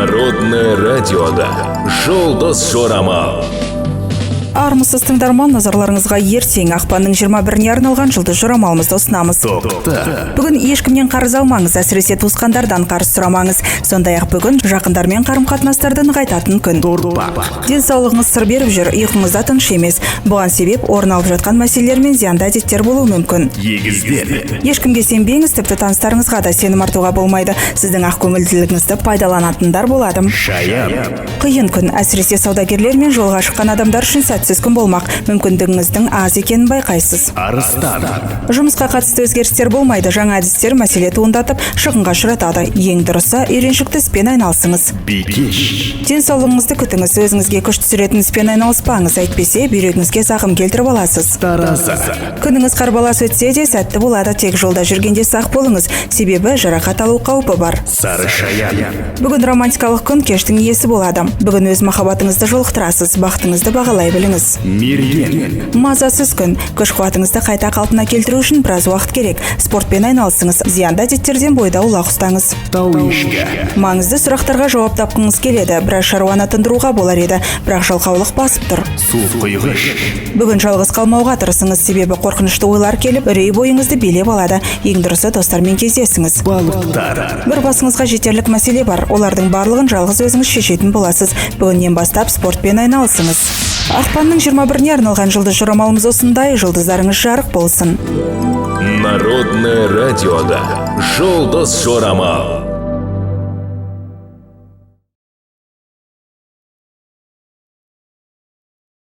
Народное радиода «Жұлдыз жорамал». Армысыз, тыңдарман! Назарларыңызға ертең, ақпанның 21-іне арналған жұлдыз жорамалымызды ұсынамыз. Тоқта. Бүгін ешкімнен қарыз алмаңыз, әсіресе туысқандардан қарыз сұрамаңыз. Сондай ақ бүгін жақындармен қарым қатынастарды нығайтатын күн. Торпақ. Денсаулығыңыз сыр беріп жүр, ұйқыңыз да тыныш емес. Бұған себеп орын алып жатқан мәселелер мен зиянды әдеттер болуы мүмкін. Егіздер. Ешкімге сенбеңіз, тіпті таныстарыңызға да сенім артуға болмайды. Сіздің ақкөңілділігіңізді пайдаланатындар болады. Шаян. Қиын күн, әсіресе саудагерлер мен жолға шыққан адамдар үшін сәтсіз күн болмақ. Мүмкіндігіңіздің аз екенін байқайсыз. Арыстан. Жұмысқа қатысты өзгерістер болмайды. Жаңа әдістер мәселе туындатып, шығынға ұшыратады. Ең дұрысы, үйреншікті іспен айналысыңыз. Бикеш. Денсаулығыңызды күтіңіз, өзіңізге күш түсіретін іспен айналыспаңыз, әйтпесе бүйрегіңізге зақым келтіріп аласыз. Таразы. Күніңіз қарбалас өтсе де, сәтті болады. Тек жолда жүргенде сақ болыңыз, себебі жарақат алу қаупі бар. Сары шаян. Бүгін романтикалық күн, кештің иесі болады. Бүгін өз махаббатыңызды жолықтырасыз, бақытыңызды бағалай біліңіз. Мерген. Мазасыз күн. Күш қуатыңызды қайта қалпына келтіру үшін біраз уақыт керек. Спортпен айналысыңыз, зиянды әдеттерден бойды аулақ ұстаңыз. Тау ешкі. Маңызды сұрақтарға жауап тапқыңыз келеді. Біраз шаруаны тындыруға болар еді, бірақ жалқаулық басып тұр. Су құйғыш. Бүгін жалғыз қалмауға тырысыңыз, себебі қорқынышты ойлар келіп, үрей бойыңызды билеп алады. Ең дұрысы, достармен кездесіңіз. Балықтар. Бір басыңызға жетерлік мәселе бар. Олардың барлығын жалғыз өзіңіз шешетін боласыз. Бүгіннен бастап спортпен айналысыңыз. Ақпанның 21-іне арналған жұлдыз жорамалымыз осындай. Жұлдыздарыңыз жарық болсын. Народное радиода «Жұлдыз жорамал».